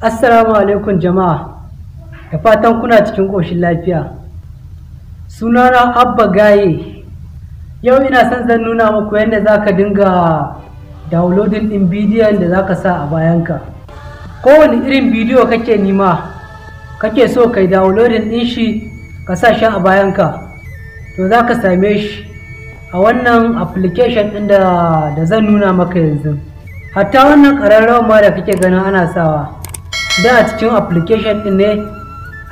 Assalamu alaikum jama'a, da fatan kuna cikin ƙoshin lafiya. Sunana Abba Gaye. Yau ina son zan nuna muku yadda za ka dinga downloading ɗin bidiyon da za ka sa a bayanka. Kowane irin bidiyo kake nima, kake so kai downloading ɗin shi ka sa shi a bayanka, to za ka same shi a wannan application ɗin da zan nuna maka yanzu. Hatta wannan ƙararrawar ma da kake ganin ana sawa, da a cikin application ɗin ne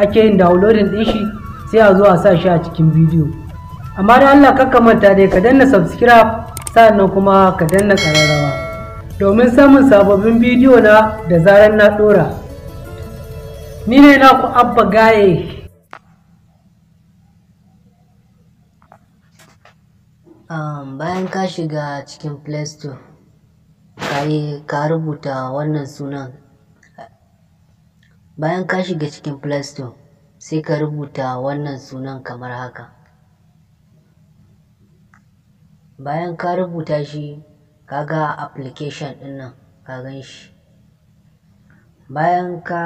ake yin downloading ɗin shi, sai a zo a sa shi a cikin bidiyo. Amma da Allah kakka manta dai ka danna subscribe, sannan kuma ka danna ƙararrawa domin samun sababbin bidiyo na da zarar na ɗora. Ni ne naku Abba Gaye. Bayan ka shiga cikin Play Store, ka rubuta wannan sunan. Bayan ka shiga cikin Play Store, sai ka rubuta wannan sunan kamar haka. Bayan ka rubuta shi, ka ga application ɗin nan, ka gan shi. Bayan ka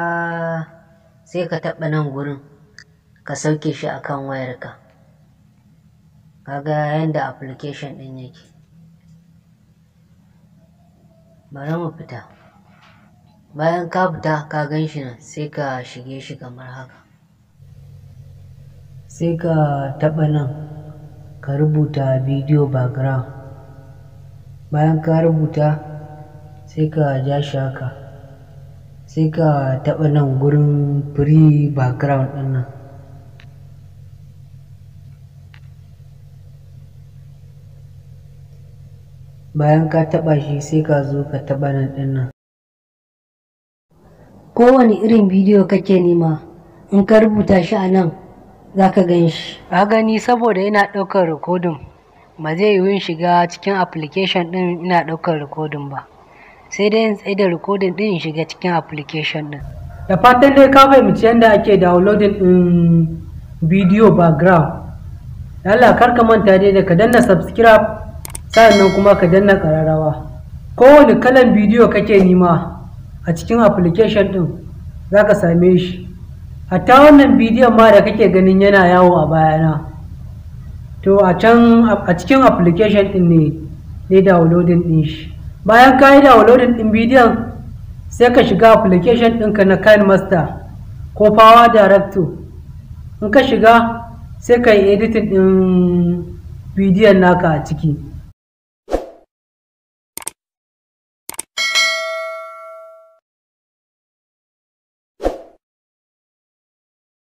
sai ka taɓa nan gurin, ka sauke shi a kan wayarka. Ka ga yanda application ɗin yake. Bari mu fita. Bayan ka fita, ka gan shi nan, sai ka shige shi kamar haka. Sai ka taɓa nan, ka rubuta video background. Bayan ka rubuta, sai ka ja shi haka. Sai ka taɓa nan gurin free background ɗin nan. Bayan ka taɓa shi, sai ka zo ka taɓa nan ɗin nan. Kowane irin bidiyo kake nema, in ka rubuta shi a nan, za ka gan shi. Ka gani, saboda ina ɗaukar recording, ba zai yiwu in shiga cikin application ɗin ina ɗaukar recording ba. Sai dai in tsaida recording ɗin in shiga cikin application ɗin. Da fatan dai ka fahimci yadda ake downloading ɗin video background. Allah kar ka manta dai da ka danna subscribe, sannan kuma ka danna ƙararrawa. Kowane kalan bidiyo kake nema a cikin application ɗin za ka same shi. Hatta wannan bidiyon ma da kake ganin yana yawo a bayana, to a can a cikin application ɗin ne downloading ɗin shi. Bayan ka yi downloading ɗin bidiyon, sai ka shiga application ɗinka na KineMaster ko Power Director. In ka shiga, sai ka yi editing ɗin bidiyon naka a ciki.